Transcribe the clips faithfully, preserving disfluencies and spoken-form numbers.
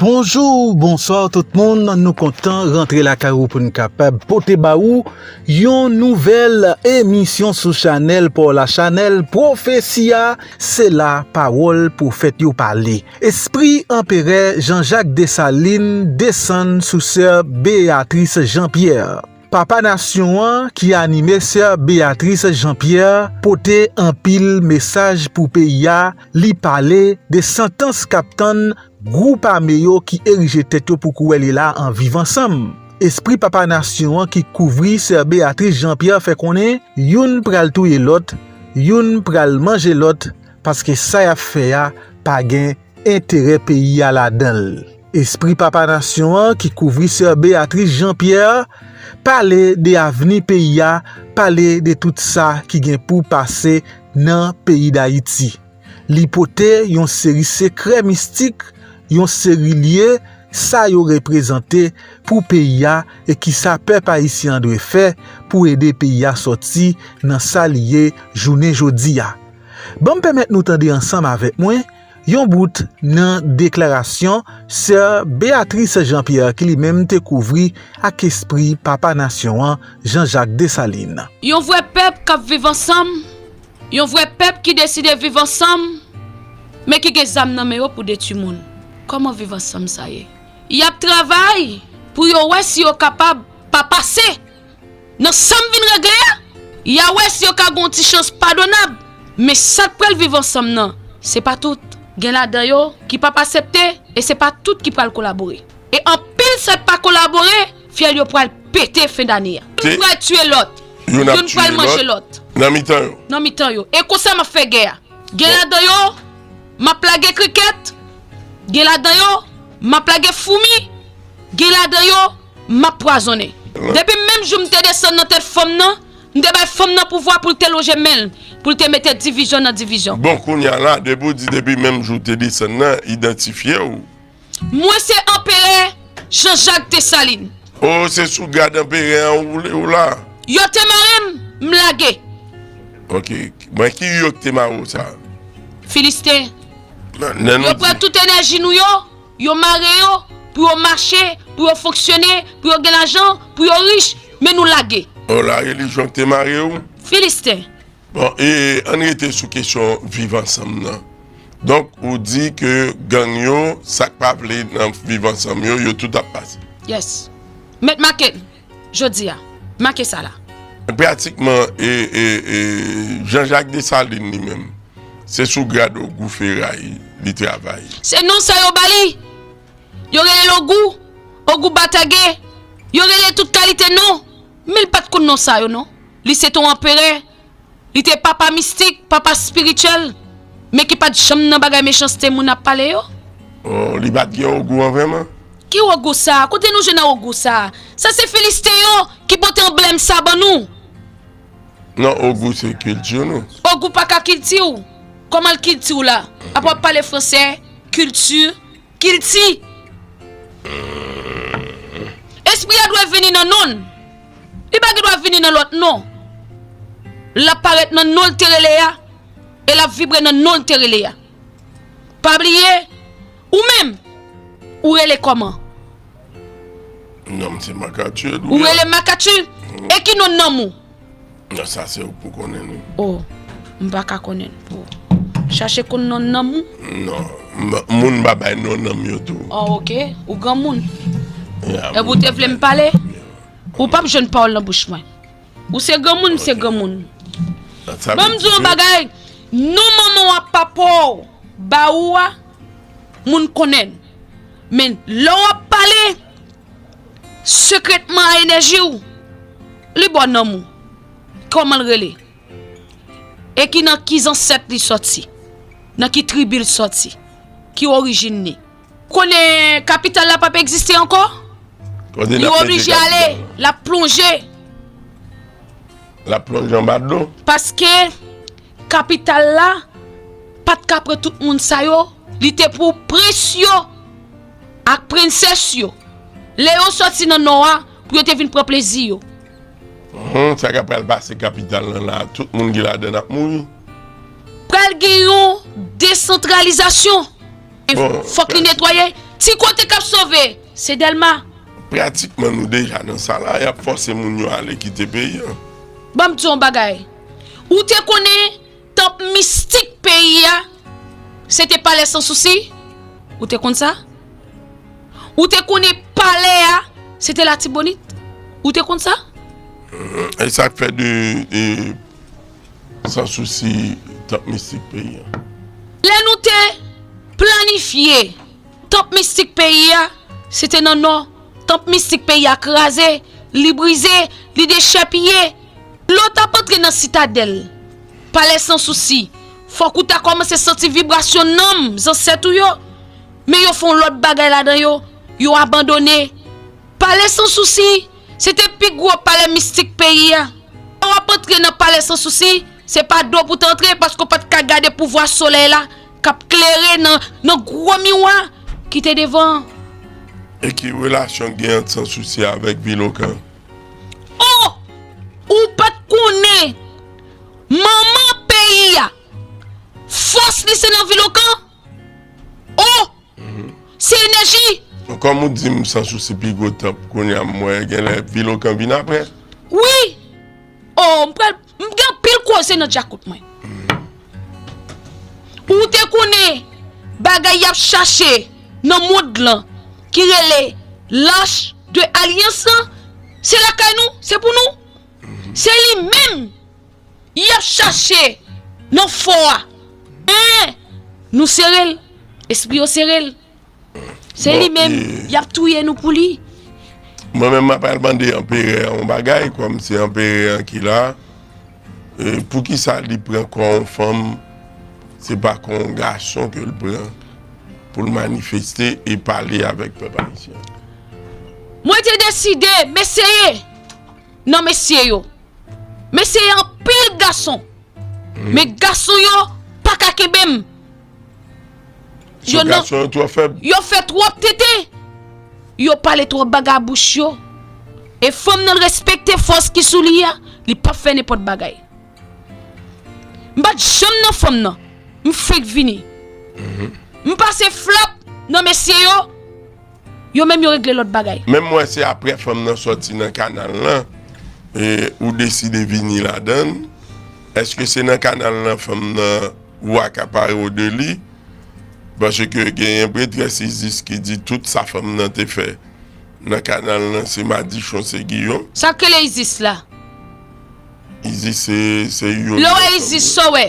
Bonjou, bonswa tout moun. Nou kontan rantre lakay ou pou n kapab pote ba ou yon nouvèl emisyon sou chanèl pa w la, chanèl Pwofesi a. Se la pawòl pwofèt yo pale. Espri Anperè Jean Jacques Dessalines desann sou sè Béatrice Jean Pierre. Papa nasyon an ki anime sè Béatrice Jean Pierre pote anpil mesaj pou peyi a. Li pale de santans k ap tann gwoup ame yo ki erije tèt yo pou kouwè li la an Viv Ansanm. Espri Papa nasyon an ki kouvri sè Béatrice Jean Pierre fè konnen youn pral touye lòt, youn pral manje lòt, paske sa y ap fè a pa gen enterè peyi a ladan l. Espri Papa nasyon an ki kouvri sè Béatrice Jean Pierre pale de avni peyi a, pale de tout sa ki gen pou pase nan peyi Dayiti. Li pote yon seri sekrè mistik, yon seri lye, sa yo reprezante pou peyi a e kisa pèp ayisyen an dwe fè pou ede peyi a sòti nan sa li ye jounen jodi a. Ban m pèmèt nou tande ansanm avèk mwen yon bout nan deklarasyon sè Béatrice Jean Pierre ki li menm te kouvri ak espri Papa nasyon an, Jean Jacques Dessalines. Yon vrè pèp k ap viv ansanm, yon vrè pèp ki deside viv ansanm, men ki gen zam nan men yo pou detwi moun. Kòman viv ansanm sa ye? Y ap travay pou yo wè si yo kapab pa pase nan sa m vin regle a. Y a wè si yo ka gen yon ti chans padonab. Men sa k pral viv ansanm nan, se pa tout. Gen ladan yo ki p ap aksepte e se pa tout ki pral kolabore. E anpil sa k pa kolabore, fyèl yo pral pete fen dane a. Youn pral tiye lòt. Youn pral manje lòt. Nan mitan yo. Nan mitan yo. E konsa m ap fè gè a. Gen ladan yo, m ap lage krikèt. Gen ladan yo, m ap lage foumi. Gen ladan yo, m ap pwazonnen. Depi menm jou m te desann nan tèt fanm nan, m te bay fanm nan pouvwa pou l te lonje men l, pou l te mete divizyon nan divizyon. Bon, kounye a la, depi w di depi menm jou w te desann nan, idantifye w. Mwen se Anperè Jean Jacques Dessalines. O, se sou gad anperè an ou, ou la? Yo te mare m, m lage. Ok. Mwen ki yo ki te mare w sa? Filisten. Yo pran tout enèji nou yo, yo mare yo, pou yo mache, pou yo fonksyone, pou yo gen lajan, pou yo rich, men nou lage. O, la relijyon ki te mare w? Filisten. Bon, e ann rete sou kesyon viv ansanm nan. Donk, ou di ke gang yo, sa k pa vle nan viv ansanm yo, yo tout ap pase. Yes. Mèt make l, jodi a. Make sa la. Pratikman, e, e, e, Jean Jacques Dessalines li menm, se sou grad Ogou Feray li travay. Se non sa yo ba li. Yo rele l Ogou, Ogou Batage. Yo rele l tout kalite non. Men l pa t konn non sa yo non. Li se te yon anperè. Li te papa mistik, papa espirityèl, men ki pa t janm nan bagay mechanste moun ap pale yo. O, li pa t gen ogou an vrèman? Ki ogou sa a? Kote nou jwenn nan ogou sa a? Sa se Filisten yo ki pote anblèm sa ban nou. Non, ogou se kilti nou. Ogou pa ka kilti w. Kòman l kilti w la? Apa w ap pale fransè, kilti, kilti. Espri a dwe vini nan non l. Li pa gen dwa vini nan lòt non. L ap parèt nan non l te rele a, e l ap vibre nan non l te rele a. Pa bliye, ou menm, ou rele kòman? Non, m se Makati. Ou rele Makati? E ki non nanm ou? Non, sa se ou pou konnen li. O, m pa ka konnen pou. Chache konn non nanm ou? Non, m, moun pa bay non nanm yo tou. O, ok. Ou granmoun. Epi ou te vle m pale? Ou p ap jwenn pawòl nan bouch mwen. Ou se granmoun, m se granmoun. Ban m di w yon bagay, non manman w ak papa w ba ou a, moun konnen l. Men lè w ap pale, sekretman a enèji w, li ba w nanm ou. Kòman l rele? E ki nan ki zansèt li sòti? Nan ki tribi l sòti? Ki orijin li? Konnen kapital la p ap egziste ankò? Li oblije ale, l ap plonje. L ap plonje anba dlo. Paske kapital la pa t ka pran tout moun sa yo, li te pou prens yo ak prensès yo. Lè yo sòti nan nò a, pou yo te vin pran plezi yo. Hum, sa k ap pral pase kapital lan la, tout moun ki ladan l ap mouri. Pral gen yon desantralizasyon. Bon, fòk li netwaye, Ti kote k ap sove, se Dèlma. Pratikman nou deja nan sa la, y ap fòse moun yo ale kite peyi an. Ban m di w yon bagay. Ou te konnen tanp mistik peyi a, se te Palè Sansousi? Ou te konn sa? Ou te konnen palè a, se te Latibonit? Ou te konn sa? E sa k fè de, de Sansousi tanp mistik peyi an? Lè nou te planifye tanp mistik peyi a, se te nan nò. Tanp mistik peyi a kraze, li brize, li dechèpiye. Lè w t ap antre nan Sitadèl, Palè Sansousi, fòk ou ta kòmanse santi vibrasyon nanm zansèt ou yo. Men yo fè yon lòt bagay ladan yo, yo abandone. Palè Sansousi, se te pi gwo palè mistik peyi a. Lè w ap antre nan Palè Sansousi, se pa do pou w t antre, paske w pa t ka gade pouvwa solèy la k ap klere nan, nan gwo miwa ki te devan an. E ki relasyon k gen ant Sansousi avèk Vilokan? O! Ou pa t konnen manman peyi a, fòs li se nan Vilokan? O! Se enèji! Kòm ou di m Sansousi pi gwo tanp, kounye a m wè genlè Vilokan vin apre. Wi! O, m pral, m gen anpil koze nan djakout mwen. Ou te konnen bagay y ap chache nan mond lan ki rele Lach de Alyans lan, se lakay nou, se pou nou. Se li menm y ap chache nan fò a. Men, nou sere l, espri yo sere l. Se li menm, y ap touye nou pou li. Mwen menm, m ap al mande anperè an yon bagay, kòm se anperè an ki la, e, poukisa li pran kò yon fanm, se pa kò yon gason ke l pran pou l manifeste e pale avèk pèp ayisyen? Mwen te deside m eseye nan mesye yo. M eseye anpil gason. Men gason yo pa ka kenbe m. Yo nan, gason yo twò fèb. Yo fè twòp tenten. Yo pale twòp bagay a bouch yo. E fanm nan respekte fòs ki sou li a, li p ap fè nenpòt bagay. M pa t janm nan fanm nan. M fenk vini. M pase flòp nan mesye yo. Yo menm yo regle lòt bagay. Menm wè se aprè fanm nan sòti nan kanal lan, e, ou deside vini ladann. Èske se nan kanal lan fanm nan ou akapare w de li? Paske genyen prètrès Izis ki di tout sa fanm nan te fè nan kanal lan se madichon, se giyon. Sa k rele Izis la? Izis se, se youn. Lè w wè Izis, sa w wè?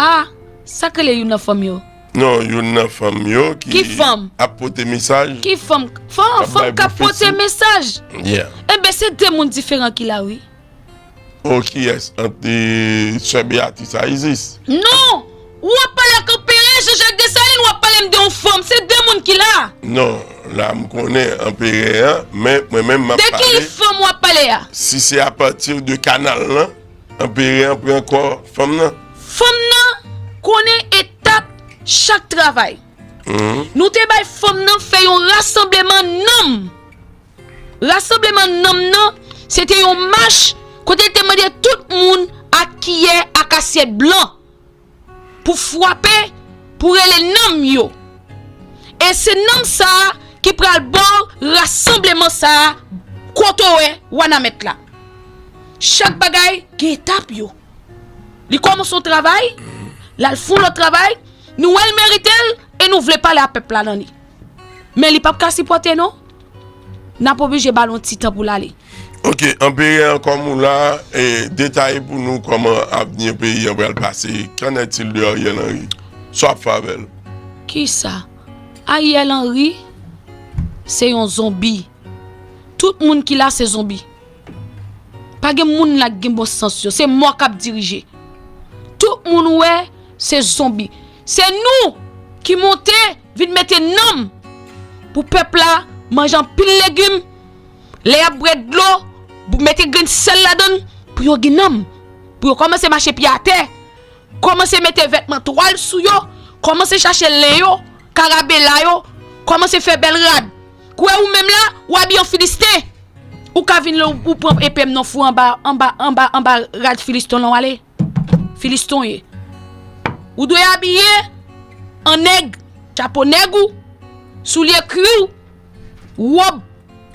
A, sa k rele youn nan fanm yo? Non, youn nan fanm yo ki ap pote mesaj. Ki fanm? Fanm, fanm k ap pote mesaj. Enben, se de moun diferan ki la, wi. O, kiyès? Ant, e, sè Beyatris a Izis? Non! Ou ap pale ak anperè Jean Jacques Dessalines, w ap pale m de yon fanm. Se de moun ki la. Non, la m konnen anperè an, men mwen menm m ap pale. De ki fanm w ap pale a? Si se apati de kanal lan, anperè an pran kò fanm nan. Fanm nan konnen etap chak travay. Nou te bay fanm nan fè yon rasanbleman nanm. Rasanbleman nanm nan, se te yon mach kote l te mande tout moun ak kiyè ak asyèt blan pou frape, pou rele nanm yo. E se nanm sa a ki pral ba w rasanbleman sa a kote w wè Wanament la. Chak bagay gen etap yo. Li kòmanse yon travay, l al fè yon lòt travay, nou wè l merite l e nou vle pale a pèp la nan li. Men li p ap ka sipòte non. N ap oblije ba l yon ti tan pou l ale. Ok, anperè an kòm ou la, e, detaye pou nou kòman avni peyi an pral pase. Qu'en est-il de Ariel Henry? Sa w ap fè avè l? Kisa? Ariel Henry se yon zonbi. Tout moun ki la se zonbi. Pa gen moun la k gen bon sans yo. Se mò k ap dirije. Tout moun ou wè, se zonbi. Se nou ki monte vin mete nanm pou pèp la manje anpil legim. Lè y ap bwè dlo, mete grenn sèl ladan l pou yo gen nanm. Pou yo kòmanse mache pye atè. Kòmanse mete vètman twal sou yo, kòmanse chache len yo, karabela yo, kòmanse fè bèl rad. Kwè ou menm la, w abiye an Filisten. Ou ka vin lè ou pran epe m nan fou anba, anba, anba, anba rad Filiston lan w ale. Filiston w ye. Ou dwe abiye an nèg, chapo nèg ou, soulye kwi w, wòb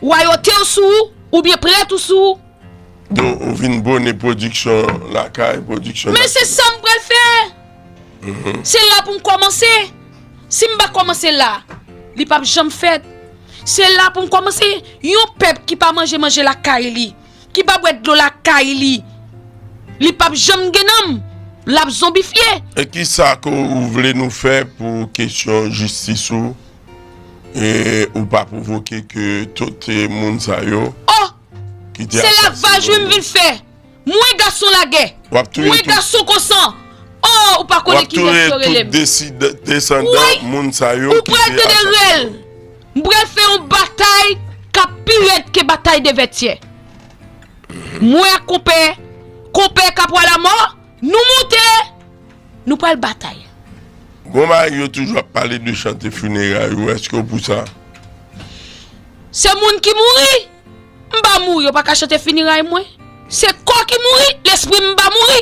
wayote w sou ou, oubyen prèt ou sou ou. Donk, ou vin bone pwodiksyon lakay, pwodiksyon. Men se sa m pral fè. Se la pou m kòmanse. Si m pa kòmanse la, li p ap janm fèt. Se la pou m kòmanse. Yon pèp ki pa manje manje lakay li, ki pa bwè dlo lakay li, li p ap janm gen nanm. L ap zonbifye. E kisa ke ou vle nou fè pou kesyon jistis ou? E ou pa pwovoke ke tout moun sa yo ki te asasine. Se lavaj wi m vin fè. Mwen gason lagè. Mwen gason konsan. Oh, ou pa konnen kilès yo rele m. Desandan moun sa yo ki te asasine. M pral fè yon batay k ap pi rèd ke batay de Vètyè. Mwen ak konpè, konpè Kapwa Lamò, nou monte, nou pral batay. Gon bagay yo toujou ap pale de chante fineray ou, èske w pou sa? Se moun ki mouri, m pa mouri, yo pa ka chante fineray mwen. Se kò ki mouri, lespri m pa mouri.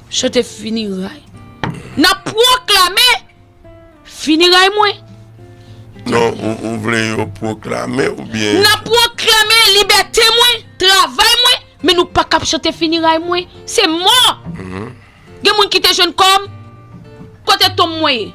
Chante fineray. N ap pwoklame fineray mwen. Non, ou, ou vle yo pwoklame oubyen. N ap pwoklame libète mwen, travay mwen, men nou pa ka ap chante fineray mwen. Se mò. Gen moun ki te jwenn kò m. Kote tonm mwen ye?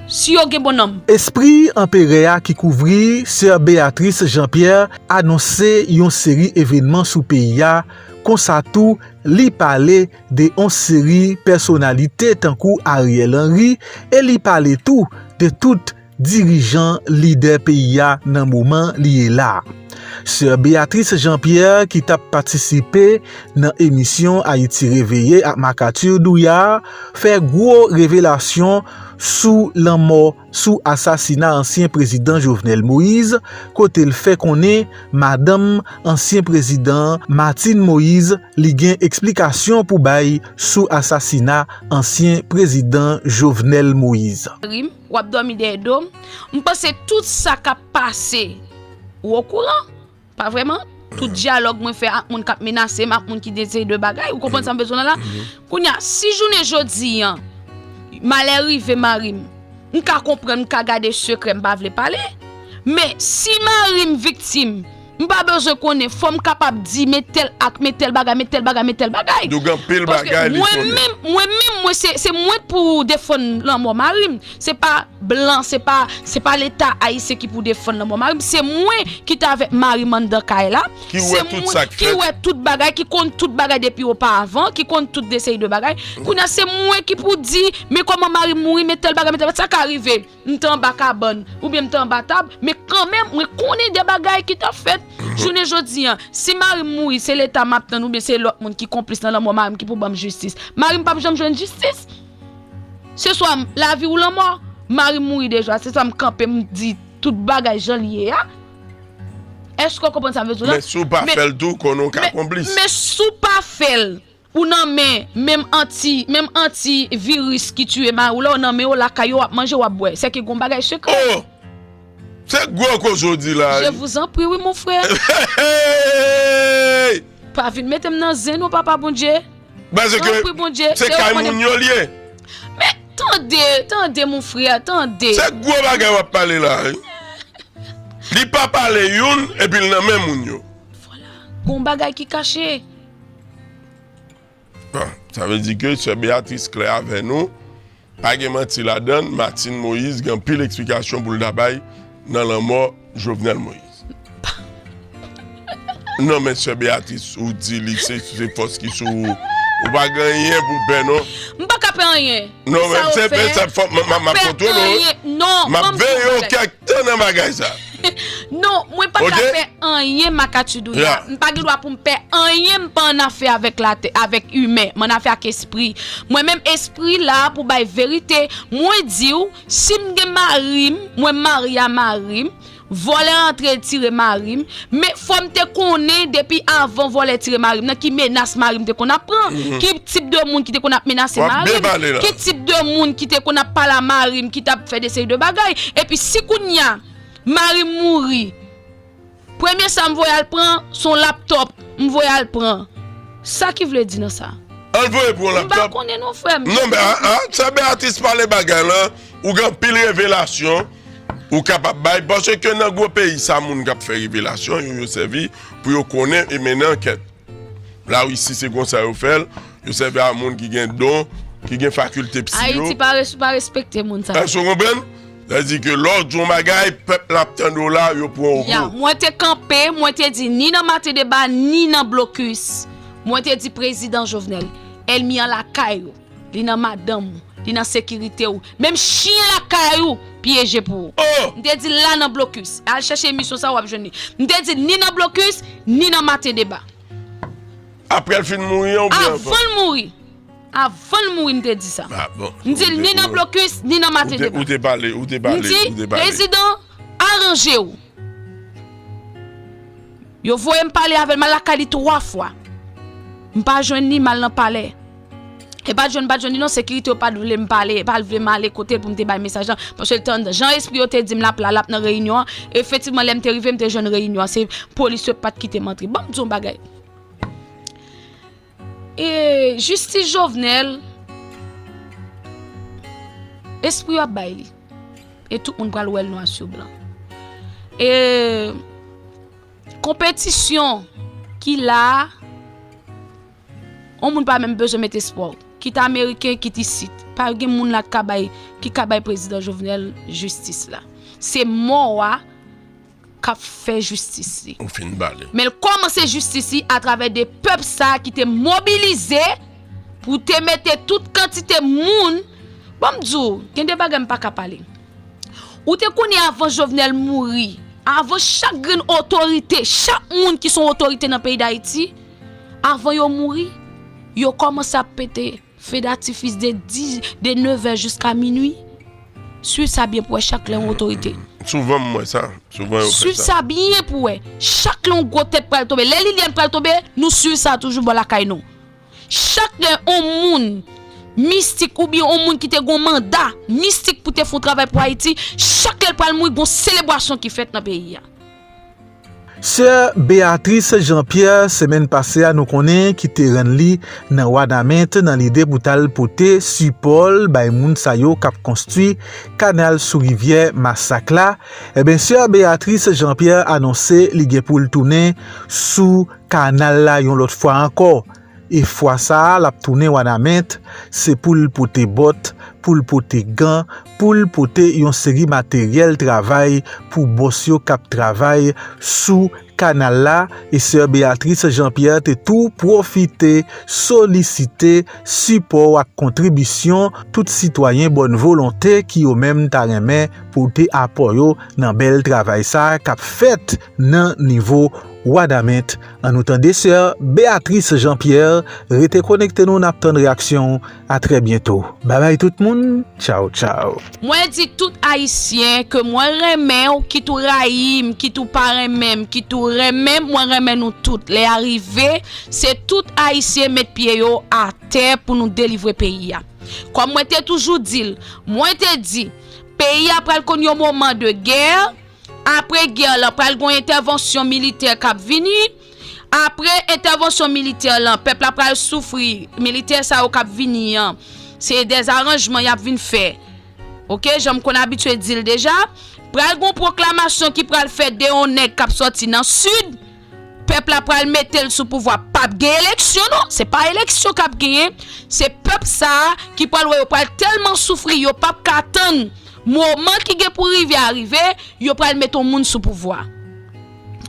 Si yo gen bon nanm. Espri anperè a ki kouvri Sè Béatrice Jean Pierre anonse yon seri evènman sou peyi a, konsa tou li pale de yon seri pèsonalite tankou Ariel Henry e li pale tou de tout dirijan, lidè peyi a nan moman li ye la. Sè Béatrice Jean Pierre ki t ap patisipe nan emisyon Ayiti Reveye ak Marcature Douillard fè gwo revelasyon sou lanmò, sou asasina ansyen prezidan Jovenel Moïse, kote l fè konnen madanm ansyen prezidan Martine Moïse li gen eksplikasyon pou bay sou asasina ansyen prezidan Jovenel Moïse. W ap dòmi dèyè do m. M panse tout sa k ap pase, ou okouran, pa vrèman? Tout dyalòg mwen fè ak moun k ap menase m, ak moun ki deside bagay, ou konprann sa m bezwen la? Kounye a, si jounen jodi an, malè rive mari m, m ka konprann, m ka gade sekrè m pa vle pale. Men, si mari m viktim, m pa bezwen konnen, fò m kapab di, men tèl ak, men tèl bagay, men tèl bagay, men tèl bagay. Donk, gen anpil bagay li konnen. Mwen menm, mwen menm, mwen se, se mwen k pou defann lanmò mari m. Se pa blan, se pa, se pa Leta ayisyen ki pou defann lanmò mari m. Se mwen ki t avèk mari m anndan kay la. Ki wè tout sa k fèt. Ki wè tout bagay, ki konn tout bagay depi opavan, ki konn tout de seri de bagay. Kounye a, se mwen ki pou di, men kòman mari m mouri, men tèl bagay, men tèl bagay. Sa ka rive. M te anba kabann, oubyen m te anba tab, men kanmenm, mwen konnen de bagay ki t ap fèt. Jounen jodi an, si mari m mouri, se Leta m ap tann, oubyen se lòt moun ki konplis nan lanmò mari m ki pou ban m jistis. Mari m p ap janm jwenn jistis. Se swa m, lavi ou lanmò, mari m mouri deja, se swa m kanpe, m di tout bagay jan l ye a. Èske w konprann sa m vle di w la? Men si w pa fè l tou, konnen w ka konplis. Men si w pa fè l, ou nan men menm anti, menm anti viris ki tiye mari w la, ou nan men yo lakay yo, w ap manje, w ap bwè. Sèke gon bagay sekrè. Oh! Se gwo koze w di la wi. Je vous en prie, wi, mon frère. Hey! Pa vin mete m nan zen non, Papa Bondye. Paske se kay moun yo l ye. Men tande, tande, mon frè, tande. Se gwo bagay w ap pale la wi. Li pa pale youn, epi l nan men moun yo. Vwala. Gon bagay ki kache. Bon, sa vle di ke sè Beatrice klè avè nou, pa gen manti ladann, Martine Moïse gen anpil eksplikasyon pou l ta bay nan lanmò Jovenel Moïse. Non, men sè Beatrice, ou di li se, se fòs ki sou ou. Ou pa gen anyen pou w pè, non. M pa ka pè anyen. Non, men se fè sa fò m ap kontwole w. Non, m ap veye w kèk tan nan bagay sa. Non, mwen pa ka fè anyen Makati Douya. M pa gen dwa pou m pè anyen, m pa annafè avèk latè, avèk imen. M annafè ak espri. Mwen menm espri la pou bay verite. Mwen di w, si m gen mari m, mwen marye a mari m, vòlè antre tire mari m, men fò m te konnen depi avan vòlè tire mari m nan ki menas mari m te konn ap pran, ki tip de moun ki te konn ap menase mari m, ki tip de moun ki te konn ap pale a mari m ki t ap fè de seri de bagay. Epi si kounye a, mari m mouri, premye sa m voye al pran, se yon laptòp m voye al pran. Sa ki vle di nan sa? Al voye pou yon laptòp. M pa konnen non, frè m. Non, men a, a, sa Beatrice pale bagay lan, ou gen anpil revelasyon ou kapab bay, paske nan gwo peyi sa, moun k ap fè revelasyon, yo, yo sèvi pou yo konnen e mennen ankèt. Larisi, se konsa yo fè l, yo sèvi a moun ki gen don, ki gen fakilte psi yo. Ayiti pa res-, pa respekte moun sa. Èske w konprann? Sa vle di ke lè w di yon bagay, pèp la ap tande w la, yo pran w o mo. Ya, mwen te kanpe, mwen te di ni nan Maten Deba, ni nan blokis. Mwen te di prezidan Jovenel, ènmi an lakay ou, li nan madanm ou, li nan sekirite ou. Menm chen lakay ou, pyeje pou ou. Oh! M te di l la nan blokis. Al chèche emisyon sa, w ap jwenn li. M te di l ni nan blokis, ni nan Maten Deba. Apre l fin mouri an oubyen anvan? Avan l mouri. Avan l mouri, m te di sa. Ah, bon. M di l ni nan blokis, ni nan Maten Deba. Ou te pale, ou te pale, ou te pale. M di, prezidan, aranje w. Yo voye m pale avè l, m al lakay li twa fwa. M pa jwenn li, m al nan palè. E pa t jwenn, m pa t jwenn li non, sekirite yo pa t vle m pale, pa t vle m ale kote l pou m te bay mesaj lan, paske l te anndan. Jan espri yo te di m l ap la, l ap nan reyinyon an. Efektivman, lè m te rive, m te jwenn reyinyon an, se polis yo pa t kite m antre. Ban m di w yon bagay. E jistis Jovenel, espri yo ap bay li. E tout moun pral wè l nwa sou blan. E konpetisyon ki la a, yon moun pa menm bezwen met espwa w. Kit ameriken, kit isit. Pa gen moun la ki ka bay, ki ka bay prezidan Jovenel jistis la. Se mò a k ap fè jistis li. Ou fin pale. Men l kòmanse jistis li atravè de pèp sa a ki te mobilize pou te mete tout kantite moun. Ban m di w, gen de bagay m pa ka pale. Ou te konnen avan Jovenel mouri, avan chak grenn otorite, chak moun ki se yon otorite nan peyi Dayiti, avan yo mouri, yo kòmanse ap pete feu d'artifice de dis, de nev è jiska minui. Swiv sa byen pou wè chak lè yon otorite. Souvan m wè sa. Souvan yo fè sa. Swiv sa byen pou wè. Chak lè yon gwo tèt pral tonbe, lè Liliane pral tonbe, nou swiv sa toujou bò lakay nou. Chak lè yon moun mistik oubyen yon moun ki te gon manda mistik pou te fè yon travay pou Ayiti, chak lè l pral mouri, gon selebrasyon ki fèt nan peyi a. Sè Béatrice Jean Pierre, semèn pase a, nou konnen ki te rann li nan Wanament nan lide pou t al pote sipò l bay moun sa yo k ap konstwi kanal sou rivyè Masak la. Ebyen, sè Béatrice Jean Pierre anonse li gen pou l tounen sou kanal la yon lòt fwa ankò. E fwa sa a, l ap tounen Wanament, se pou l pote bòt, pou l pote gan, pou l pote yon seri materyèl travay pou bòs yo k ap travay sou kanal la. E sè Béatrice Jean Pierre te tou pwofite solisite sipò ak kontribisyon tout sitwayen bòn volonte ki yo menm ta renmen pote apò yo nan bèl travay sa a k ap fèt nan nivo Wanament. Ann nou tande sè Béatrice Jean Pierre. Rete konekte nou, n ap tann reyaksyon w. A trè byento. Babay tout moun. Tchaw, tchaw. Mwen di tout Ayisyen ke mwen renmen w, kit ou rayi m, kit ou pa renmen m, kit ou renmen m, mwen renmen nou tout. Lè a rive, se tout Ayisyen met pye yo atè pou nou delivre peyi a. Kòm mwen te toujou di l, mwen te di, peyi a pral konn yon moman de gè. Apre gè lan, pral gon entèvansyon militè k ap vini. Apre entèvansyon militè lan, pèp la pral soufri. Militè sa yo k ap vini an, se dèzaranjman y ap vin fè. Oke, jan m konn abitye di l deja, pral gon pwoklamasyon ki pral fèt de yon nèg k ap sòti nan sid. Pèp la pral mete l sou pouvwa. P ap gen eleksyon non, se pa eleksyon k ap genyen. Se pèp sa a ki pral wè yo pral tèlman soufri, yo p ap ka tann moman ki gen pou rive a rive, yo pral mete yon moun sou pouvwa.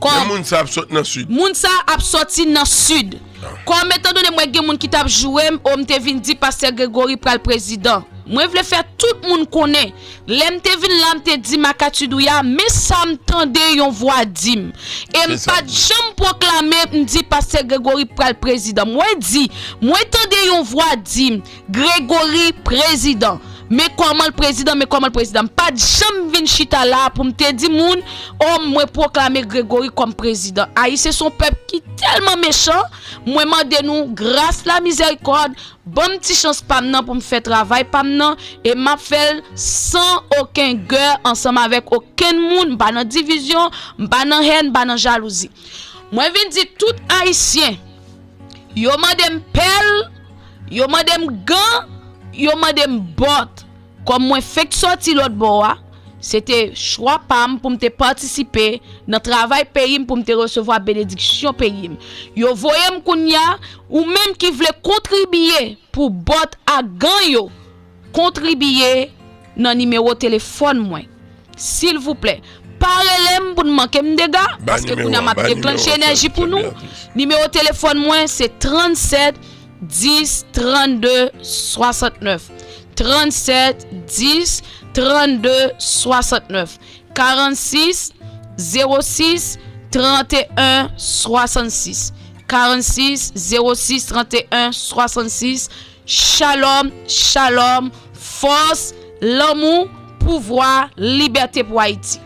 Kòm moun sa ap sot nan sid. Moun sa ap sòti nan sid. Ah. Kòm etandone mwen gen moun ki t ap joure m, o m te vin di pastè Gregory pral prezidan. Mwen vle fè tout moun konnen, lè m te vin la, m te di Makati Douya, men sa m tande yon vwa di m. E m pa t janm pwoklame m di pastè Gregory pral prezidan. Mwen di, mwen tande yon vwa di m, Gregory prezidan. Men kòman l prezidan, men kòman l prezidan. M pa t janm vin chita la pou m te di moun, o, mwen pwoklame Gregory kòm prezidan. Ayisyen se yon pèp ki tèlman mechan. Mwen mande nou gras, lamizèrikòd, ban m ti chans pa m nan pou m fè travay pa m nan, e m ap fè l san okenn gè ansanm avèk okenn moun. M pa nan divizyon, m pa nan hèn, m pa nan jalouzi. Mwen vin di tout Ayisyen, yo mande m pèl, Yo mande m gan, yo mande m bòt. Kòm mwen fenk sòti lòt bò a, se te chwa pa m pou m te patisipe nan travay peyi m pou m te resevwa benediksyon peyi m. Yo voye m kounye a, ou menm ki vle kontribiye pou bòt ak gan yo, kontribiye nan nimewo telefòn mwen. Silvouplè, pa rele m pou n manke m dega, paske kounye a m ap deklanche enèji pou nou. Nimewo telefòn mwen se trannset dis trannde swasantnèf. Trannset dis trannde swasantnèf. Karannsis zewo sis tranteyen swasannsis. Karannsis zewo sis tranteyen swasannsis. Shalom, shalom, fòs, lanmou, pouvwa, libète pou Ayiti.